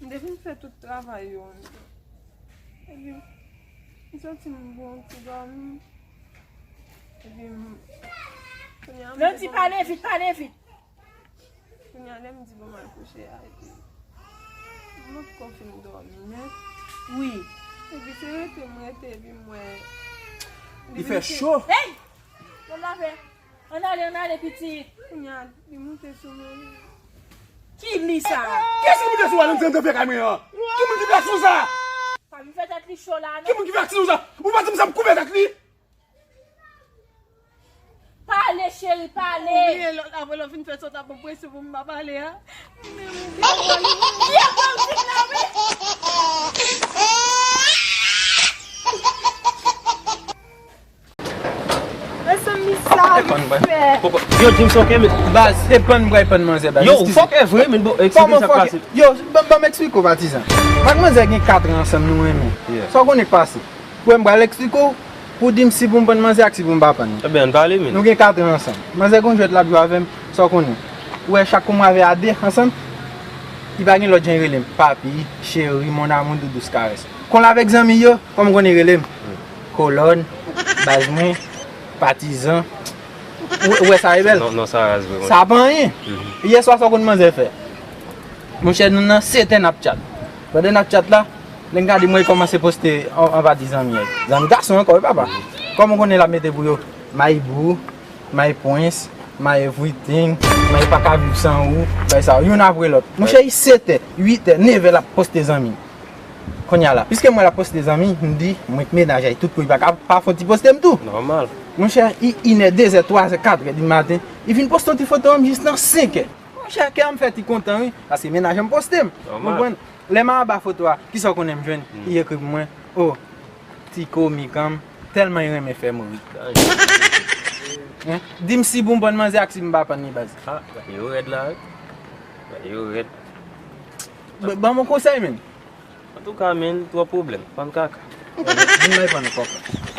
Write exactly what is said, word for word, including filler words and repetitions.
M te fin fè tout travay yo. Epi, m santi m bon ti dòmi. Epi, m, kounye a, m Landy, pale vit, pale vit. Kounye a, lè m di bon m al kouche a, epi, m poko fin dòmi, men. Wi. Epi, se rete m rete, epi m wè. Li fè cho. Hey! Bon, m lave. Ann ale, ann ale, pitit. Kounye a, li moute sou mwen. Ki li sa? Kiyès ki moute sou ou nan fè kay mwen an? Ki moun ki fè aksyon sa? Pa vin fè tèt li cho la, non. Ki moun ki fè aksyon sa? Ou pa di m sa m koupe tèt li? Pale, cheri, pale. Ou bliye lòt, apre lè w fin fè sa w t ap pran presyon pou m pa pale a. Li ap pran m fin la, wi. Mezanmi, sa li fè. Yo, James, ok, men baz, epann bra, epann manzè, baz. Yo, ou fòkè vre, men bon, eksplike sa k pase. Yo, ban, ban m eksplike w, patizan. M ak manzè gen kat an ansanm, nou renmen. Yeah. Sa w konnen k pase? Ou wè m pral eksplike w, pou w di m si pou m pann manzè ak si pou m pa pann. Ebyen, ann pale, men. Nou gen kat an ansanm. Manzè gon jwèt l ap jwe avè m, sa w konnen. Ou wè, chak kou m avè a de ansanm, li pa gen lòt jan li rele m. Papi, cheri, mon amour, doudous, karès. Kon l avèk zanmi yo, kòm ou konnen rele m. Kolòn, baz mwen, patizan. Ou, ou wè sa e bèl? Non, non, sa raz vre. Sa pa anyen. Mhm. Yè swa sa w konn manzè fè. Monchè, nou nan sete n ap tchat. Pandan n ap tchat la, nèg la di mwen li kòmanse poste an, anba ti zanmi yo. Zanmi gason ankò, wi, papa. Kòm ou konnen l ap mete pou yo, my boo, my prince, my everything, my pa ka viv san ou, bay sa, youn apre lòt. Monchè, li sete, uit è, neve l ap poste zanmi. Kounye a la, piske mwen l ap poste zanmi, m di, mwen k mennaj a li tout kou, li pa ka pa fon ti poste m tou. Nòmal. Monchè, li inè, dezè, twazè, katrè di maten, li vin poste yon ti foto m jis nan senkè. Monchè, kè m fè ti kontan, wi, paske mennaj an m poste m. Nòmal. Konprann? Lè m anba foto a, kisa w konnen m jwenn? Hmm. Li ekri pou mwen, o, ti komik an m, tèlman li renmen fè m ri. Hein? Di m si pou m pann manzè ak si m pa pann li, baz. Ah, bagay yo rèd la, wi. Bagay yo rèd. Ba, ban m yon konsèy, menn. Antouka, menn, twòp pwoblèm. Pann kaka. Vin bay pann kòk.